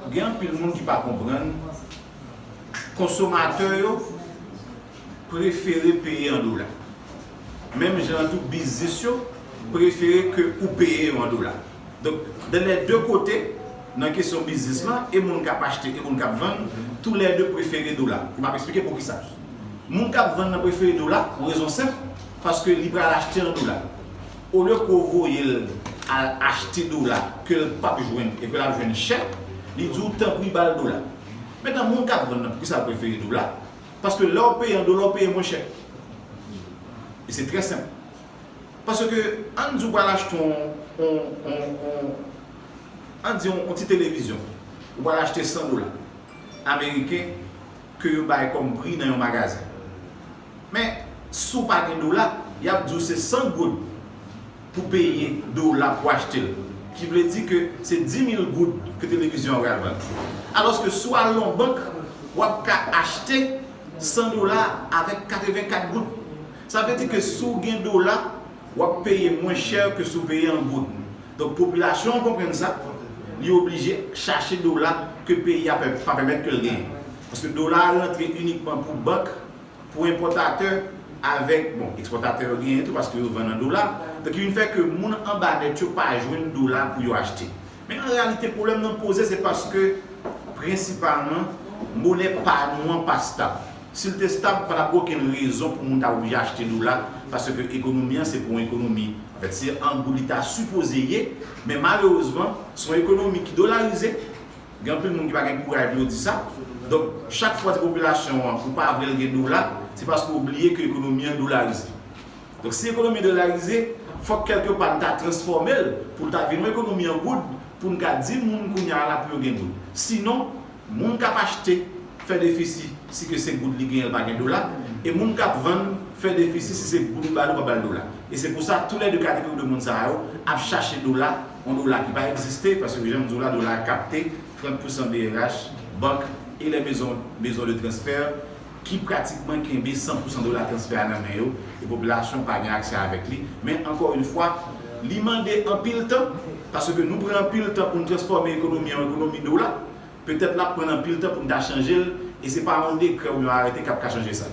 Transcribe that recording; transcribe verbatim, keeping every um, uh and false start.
Gen anpil moun ki pa konprann, konsomatè yo prefere peye an dola. Menm jan an tou, biznis yo prefere ke ou peye yo an dola. Donk, de lè de kote, nan kesyon biznis lan, e moun k ap achte e moun k ap vann, toulède prefere dola. E m ap eksplike poukisa. Moun k ap vann nan prefere dola pou rezon senp, paske li pral achte an dola. Olye ke w voye l al achte dola ke l p ap jwenn e ke l ap jwenn chè, li di w tanpri ba l dola. Mentnan, moun k ap vann nan, poukisa l prefere dola? Paske lè w peye an dola, w peye mwen chè. E se trè senp. Paske, ann di w pral achte yon, yon, yon, yon, ann di yon, yon ti televizyon, ou pral achte san dola ameriken ke yo bay kòm pri nan yon magazen. Men, si w pa gen dola, y ap di w se san goud pou peye dola pou achte l. Ki vle di ke se dis mil goud ke televizyon an pral vann. Alòske si w al nan yon bank, w ap ka achte san dola avèk katrevenkat goud. Sa vle di ke si w gen dola, w ap peye mwen chè ke si w peye an goud. Donk, popilasyon an konprann sa, li oblije chache dola ke peyi a pè-, pa pèmèt ke l genyen. Paske dola a rantre inikman pou bank, pou enpòtatè, avèk, bon, ekspòtatè yo genyen tou paske yo vann an dola. Donk, ki vin fè ke moun anba nèt yo pa jwenn dola pou yo achte. Men an reyalite, pwoblèm nan poze, se paske, prensipalman, monè pa nou an pa stab. Si l te stab, pa t ap gen okenn rezon pou moun ta oblije achte dola, paske ekonomi an se pou yon ekonomi, anfèt, se an goud li ta sipoze ye, men malerezman, se yon ekonomi ki dolarize. Gen anpil moun ki pa gen kouraj pou yo di sa. Donk, chak fwa w di popilasyon an ou pa vle l gen dola, se paske w bliye ke ekonomi an dolarize. Donk, si ekonomi an dolarize, fòk kèlkepa n ta transfòme l pou l ta vin yon ekonomi an goud, pou n ka di moun kounye a la pou yo gen goud. Sinon, moun k ap achte fè defisi si ke se goud li genyen, l pa gen dola, e moun k ap vann fè defisi si se goud ou ba l, ou pa ba l dola. E se pou sa, toulède kategori de moun sa yo ap chache dola, yon dola ki pa egziste, paske jan m di w la, dola a kapte trant pousan B R H, bank e les maisons, maisons de transfert, ki pratikman kenbe san pousan dola transfè a nan men yo, e popilasyon pa gen aksè avèk li. Men, ankò yon fwa, li mande anpil tan, paske nou pran anpil tan pou n transfòme ekonomi an ekonomi dola, petèt l ap pran anpil tan pou n ta chanje l, e se pa yon dekrè oubyen yon arete k ap ka chanje sa.